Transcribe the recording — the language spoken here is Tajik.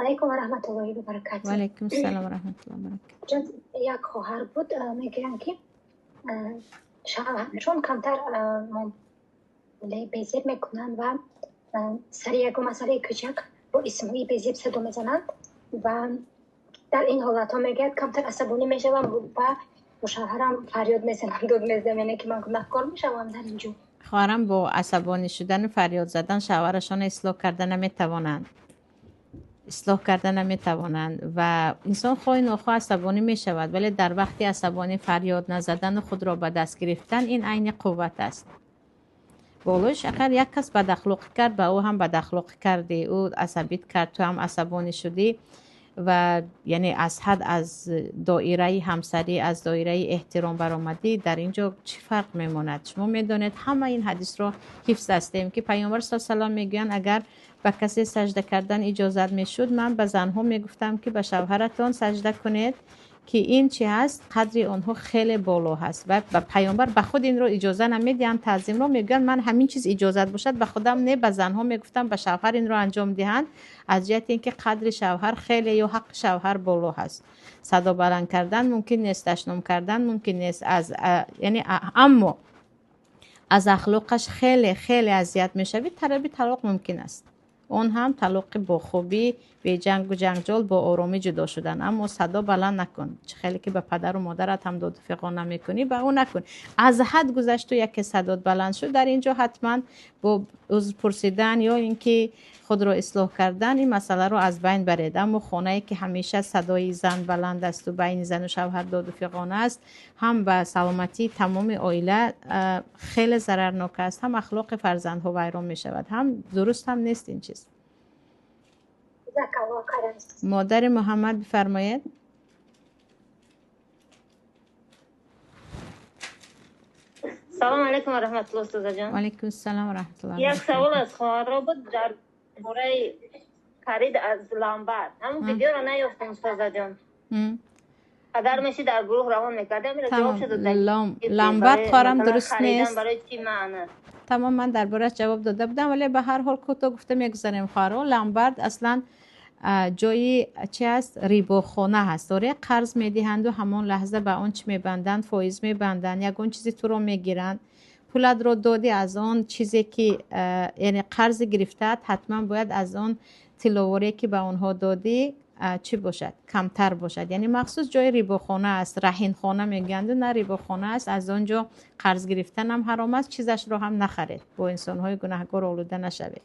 Алайкум ва раҳматуллоҳи ва баракатуҳ. Ва алайкум ассалом ва раҳматуллоҳи ва баракатуҳ. Як хоҳар буд, мегӯянд ки шавҳарашон камтар безеб мекунанд ва сари ягон масъалаи кӯчак бо исмҳои безеб садо мезананд ва дар ин ҳолатҳо мегӯяд камтар асабонӣ мешавам ва бо шавҳарам фарёд мезанам, дод мезанам, яъне ки ман гунаҳкор мешавам дар ин ҷо. Хоҳарам бо асабонӣ шудан ва фарёд задан шавҳарашонро ислоҳ карда наметавонанд. Ислоҳ карда наметавонанд ва инсон хоҳӣ нохоҳ асабонӣ мешавад, вале дар вақти асабонӣ фарёд назадан ва худро ба даст гирифтан ин айни қувват аст. Болоиш агар як кас бадахлоқӣ кард, ба ӯ ҳам бадахлоқӣ кардӣ, ӯ асабит кард, ту ҳам асабонӣ шудӣ ва яъне аз ҳад аз доираи ҳамсарӣ, аз доираи эҳтиром баромадӣ, дар ин ҷо чӣ фарқ мемонад? Шумо медонед ҳама ин ҳадисро ҳифз ҳастем ки паёмбар саллаллоҳу алайҳи васаллам мегӯянд агар ба касе сажда кардан иҷозат мешуд, ман ба занҳо мегуфтам ки ба шавҳаратон сажда кунед, ки ин чи ҳаст? Қадри онҳо хеле боло ҳаст ва ба паёмбар ба худ инро иҷоза намедиҳанд, таъзимро мегӯянд ман ҳамин чиз иҷозат бошад ба худам не, ба занҳо мегуфтам ба шавҳар инро анҷом диҳанд, аз ҷиҳати инки қадри шавҳар хеле ё ҳаққи шавҳар боло ҳаст. Садо баланд кардан мумкин нест, дашном кардан мумкин нест, аз яъне аммо аз ахлоқаш хеле хеле азият мешавид, талаби талоқ мумкин аст. Он ҳам талоқи бо хубӣ, бе ҷангу ҷанҷол, бо оромӣ ҷудо шудан. Аммо садо баланд накун. Чӣ хеле ки ба падару модарат ҳам доду фиғон намекунӣ, ба ӯ накун. Аз ҳад гузашту яке садот баланд шуд, дар ин ҷо ҳатман бо узр пурсидан ё ин ки худро ислоҳ кардан ин масъаларо аз байн баред. Аммо хонае ки ҳамеша садои зан баланд аст ва байни зану шавҳар доду фиғон аст, ҳам ба саломатии тамоми оила хеле зарарнок аст, ҳам ахлоқи фарзандҳо вайрон мешавад, ҳам дуруст ҳам нест ин чиз. Модари Муҳаммад бифармоед. Салом алайкум ва раҳматуллоҳ, устозаҷон. Ва алайкум ассалом ва раҳматуллоҳ. Як савол аз хоҳарро буд дар бораи харид аз ломбард. Ҳамон видеоро наёфтам, устозаҷон. Агар меши дар гурӯҳ равон мекардем, инро ҷавоб шуда. Ломбард хоҳарам дуруст нест. Барои чӣ маъно? Тамом, ман дар борааш ҷавоб дода будам, вале ба ҳар ҳол кӯтоҳ гуфта мегузарем хоҳаро. Ломбард аслан ҷои чи аст? Рибохона ҳаст. Оре, қарз медиҳанду ҳамон лаҳза ба он чӣ мебанданд, фоиз мебанданд, ягон чизи туро мегиранд. Пулатро додӣ аз он чизе ки яъне қарзи гирифтаат, ҳатман бояд аз он тилловоре ки ба онҳо додӣ чӣ бошад? Камтар бошад. Яъне махсус ҷои рибохона аст, раҳинхона мегӯянду на рибохона аст. Аз он ҷо қарз гирифтан ҳам ҳаром аст, чизашро ҳам нахаред, бо инсонҳои гунаҳгор олуда нашавед.